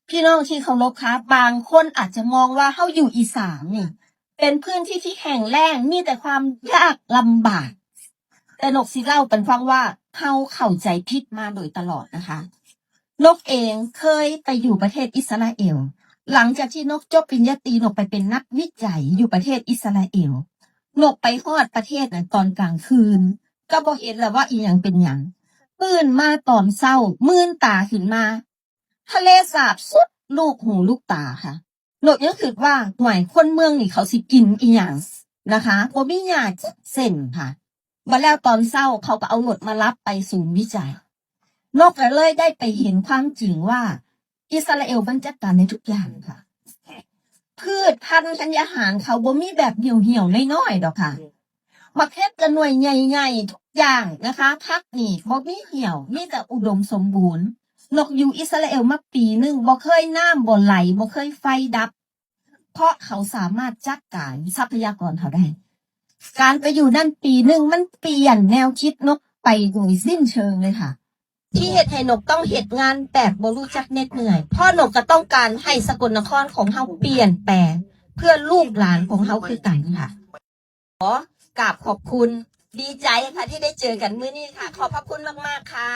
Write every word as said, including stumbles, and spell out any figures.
พี่น้องที่เคารพคะ บางคนอาจจะมองว่าเฮาอยู่อีสานนี่ เป็นพื้นที่ที่แห้งแล้ง มีแต่ความยากลำบาก แต่นกสิเล่าปันฟังว่าเฮาเข้าใจผิดมาโดยตลอดนะคะ นกเองเคยไปอยู่ประเทศอิสราเอล หลังจากที่นกจบปริญญาตรี นกไปเป็นนักวิจัยอยู่ประเทศอิสราเอล นกไปฮอดประเทศนั้นตอนกลางคืน ก็บ่เห็นแล้วว่าอีหยังเป็นหยัง ตื่นมาตอนเช้า มื่นตาขึ้นมา ทะเลสาบสุดลูกหูลูกตาค่ะ นกยังคิดว่า ห่วย คนเมืองนี่เขาสิกินอีหยังนะคะ บ่มีหญ้าจักเส้นค่ะ บัดแล้วตอนเช้าเขาก็เอานกมารับไปศูนย์วิจัย นกก็เลยได้ไปเห็นความจริงว่า อิสราเอลมันจัดการได้ทุกอย่างค่ะ พืชพันธุ์ธัญญาหารเขาบ่มีแบบเหี่ยวๆน้อยๆดอกค่ะ หมากเห็ดก็หน่วยใหญ่ๆทุกอย่างนะคะ ผักนี่บ่มีเหี่ยว มีแต่อุดมสมบูรณ์ นกอยู่อิสราเอลมาปีหนึ่ง บ่เคยน้ำบ่ไหล บ่เคยไฟดับ เพราะเขาสามารถจัดการทรัพยากรเขาได้ การไปอยู่นั่นปีหนึ่งมันเปลี่ยนแนวคิดนกไปโดยสิ้นเชิงเลยค่ะ ที่เฮ็ดให้นกต้องเฮ็ดงานแบบบ่รู้จักเหน็ดเหนื่อย เพราะนกก็ต้องการให้สกลนครของเฮาเปลี่ยนแปลง เพื่อลูกหลานของเฮาคือกันค่ะ ขอกราบขอบคุณ ดีใจค่ะที่ได้เจอกันมื้อนี้ค่ะ ขอบพระคุณมากๆค่ะ